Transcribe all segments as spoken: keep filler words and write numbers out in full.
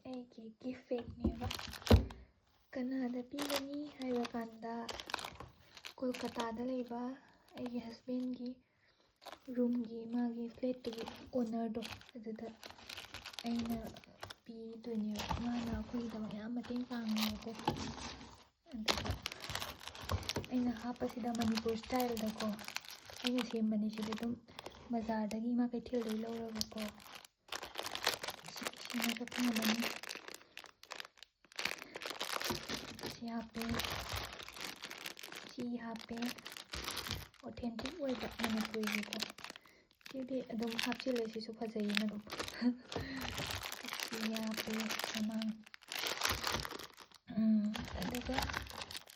ꯑꯩꯒꯤ ꯒꯤꯐ ꯕꯦꯒꯅꯦꯕ꯫ ꯀꯅꯥꯗ ꯄꯤꯒꯅꯤ ꯍꯥꯏꯕ ꯀꯥꯟꯗ, ꯀꯣꯜꯀꯇꯥꯗ ꯂꯩꯕ ꯑꯩꯒꯤ ꯍꯁꯕꯦꯟꯒꯤ ꯔꯨꯝꯒꯤ, ꯃꯥꯒꯤ ꯐ꯭ꯂꯦꯠꯇꯨꯒꯤ ꯑꯣꯅꯔꯗꯣ, ꯑꯗꯨꯗ ꯑꯩꯅ ꯄꯤꯗꯣꯏꯅꯦꯕ꯫ ꯃꯥꯅ ꯑꯩꯈꯣꯏꯒꯤꯗꯃꯛ ꯌꯥꯝ ꯃꯇꯦꯡ ꯄꯥꯡꯉꯦꯕꯀꯣ꯫ ꯑꯗꯨꯒ ꯑꯩꯅ ꯍꯥꯞꯄꯁꯤꯗ ꯃꯅꯤꯄꯨꯔ ꯁ꯭ꯇꯥꯏꯜꯗꯀꯣ ꯑꯩꯅ ꯁꯦꯝꯕꯅꯤ꯫ ꯁꯤꯗꯤ ꯑꯗꯨꯝ ꯕꯖꯥꯔꯗꯒꯤ, ꯏꯃꯥ ꯀꯩꯊꯦꯜꯗꯒꯤ ꯂꯧꯔꯒꯀꯣ꯫ ꯁꯤ-, ꯁꯤꯅꯒ ꯐꯪꯉꯝꯃꯅꯤ꯫ ꯁꯤ ꯍꯥꯞꯄꯦ, ꯁꯤ ꯍꯥꯞꯄꯦ, ꯑꯣꯊꯦꯟꯇꯤꯛ ꯑꯣꯏꯕ ꯃꯅꯤꯄꯨꯔꯒꯤꯀꯣ꯫ ꯁꯤꯗꯤ ꯑꯗꯨꯝ ꯍꯥꯞꯆꯤꯜꯂꯦ, ꯁꯤꯁꯨ ꯐꯖꯩꯌꯦꯅ ꯑꯗꯨꯝ꯫ ꯁꯤ ꯍꯥꯞꯄꯦ ꯃꯃꯥꯡ꯫ ꯎꯝ, ꯑꯗꯨꯒ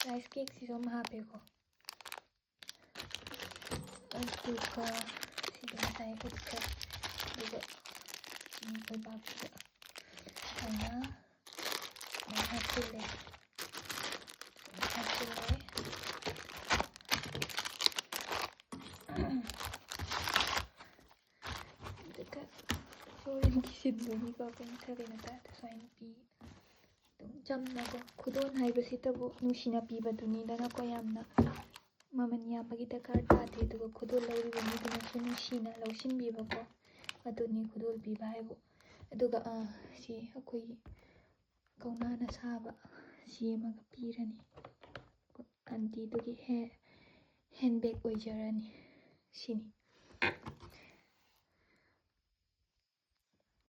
ꯔꯥꯏꯁ ꯀꯦꯛꯁꯤꯁꯨ ꯑꯃ ꯍꯥꯞꯄꯦꯀꯣ꯫ ꯑꯗꯨꯒ ꯁꯤꯗ ꯉꯁꯥꯏ ꯍꯨꯠꯈ꯭ꯔꯦ꯫ ꯑꯗꯨꯒ ꯆꯤꯅꯤ ꯂꯩꯕꯥꯛꯁꯤꯗ ꯑꯩꯅ ꯁꯨꯃꯥꯏꯅ ꯍꯥꯞꯆꯤꯜꯂꯦ꯫ ꯁꯨꯃꯥꯏꯅ ꯍꯥꯞꯆꯤꯜꯂꯦ꯫ ꯑꯗꯨꯒ ꯍꯣꯔꯦꯟ ꯀꯤꯁꯤꯟꯗꯣꯏꯅꯤꯀꯣ, ꯀꯩꯝꯇ ꯀꯩꯅꯣ ꯇꯥꯗꯦ꯫ ꯁꯨꯃꯥꯏꯅ ꯄꯤ꯫ ꯑꯗꯨꯝ ꯆꯝꯅꯀꯣ, ꯈꯨꯗꯣꯜ ꯍꯥꯏꯕꯁꯤꯇꯕꯨ ꯅꯨꯡꯁꯤꯅ ꯄꯤꯕꯗꯨꯅꯤꯗꯅꯀꯣ, ꯌꯥꯝꯅ ꯃꯃꯜ ꯌꯥꯝꯕꯒꯤ ꯗꯔꯀꯥꯔ ꯇꯥꯗꯦ꯫ ꯑꯗꯨꯒ ꯈꯨꯗꯣꯜ ꯂꯧꯔꯤꯕ ꯃꯤꯗꯨꯅꯁꯨ ꯅꯨꯡꯁꯤꯅ ꯂꯧꯁꯤꯟꯕꯤꯕꯀꯣ, ꯑꯗꯨꯅꯤ ꯈꯨꯗꯣꯜ ꯄꯤꯕ ꯍꯥꯏꯕꯨ꯫ ꯑꯗꯨꯒ, ꯑ, ꯁꯤ ꯑꯩꯈꯣꯏꯒꯤ ꯀꯧꯅꯥꯅ ꯁꯥꯕ ꯁꯤ ꯑꯃꯒ ꯄꯤꯔꯅꯤ꯫ ꯑꯟꯇꯤꯗꯨꯒꯤ ꯍꯦ-, ꯍꯦꯟ ꯕꯦꯒ ꯑꯣꯏꯖꯔꯅꯤ꯫ ꯁꯤꯅꯤ꯫